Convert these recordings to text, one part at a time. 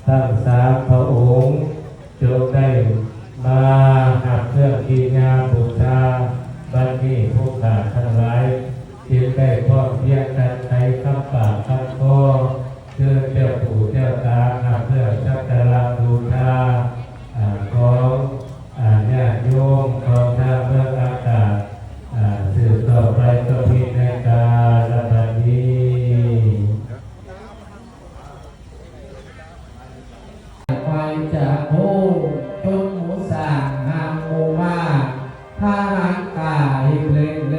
ທັງສາມພະອົງ ຈົ່ງໄດ້ມາຮັບເຄື່ອງກິລິຍາບູຊາ ບັດນີ້ພວກຂ້າທັງຫຼາຍ ຈຶ່ງໄດ້ພ້ອມພຽງກັນໄຂຄຳປາກຄຳຄໍ ເຊີນເຈົ້າປູ່ເຈົ້າຕາ ຮັບເຄື່ອງສັກກາລະບູຊາ ອາ ຂອງ ອາ ຍາດໂຍມຂອງທາງເມືອງອາກາດ ອາ ສືບຕໍ່ໄປຕໍ່ພິທີໃນກາລະບັດນີ້. ໄຫວ້ຈັກໂຄ ຈົນໝູຊ້າງຫາງໝູໝາ ທະຫານກາຍເບລງເລ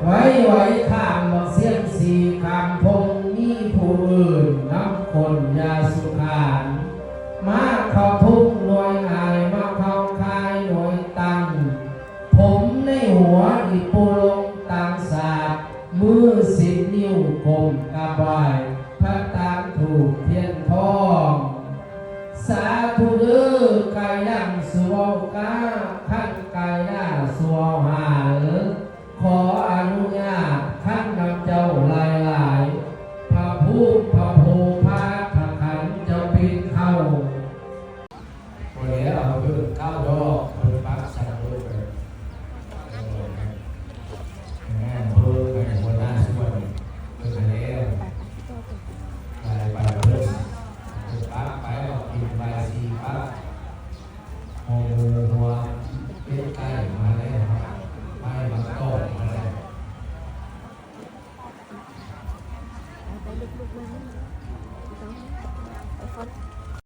ໄຫວ້ໄຫວ້ຂ້າມບັກຊຽງສີ ຂ້າມພົງມີຜູ້ອື່ນ ນຳຄົນຢາສຸຂານ ມາເຂົ້າທຸງໜ່ວຍອາຍ ມາເຂົ້າຄາຍໜ່ວຍຕັງ ຜົມໃນຫົວອີ່ປູ່ລົງຕ່າງຊາດ ມືສິບນິ້ວກົ້ມກາບໄຫວ້ ພັດຕານທູບທຽນທອງ ສາທຸເດີ ກາຍດັ່ງສູ່ເວົ້າກ້າ ຄັນກາຍໜ້າສູ່ເວົ້າຫາຍ ຂໍອະນຸຍາດ ຄັນນຳເຈົ້າຫຼາຍໆ ພະພູມພະໂພພາພະຂັນ ເຈົ້າປິ່ນເຂົ້າ. ບໍ່ແລ້ວ ເພິ່ນເກົ້າດອກ ເພິ່ນປັກສັກໂລດໄປ ເອີ ງານເພິ່ນໄປຫົວໜ້າສ່ວນ ເພິ່ນກະແລ້ວ ໄປ ໄປເພິ່ນ ເພິ່ນປັກໄປ ອອກກິນບາຍສີ່ປັກ ໂອ້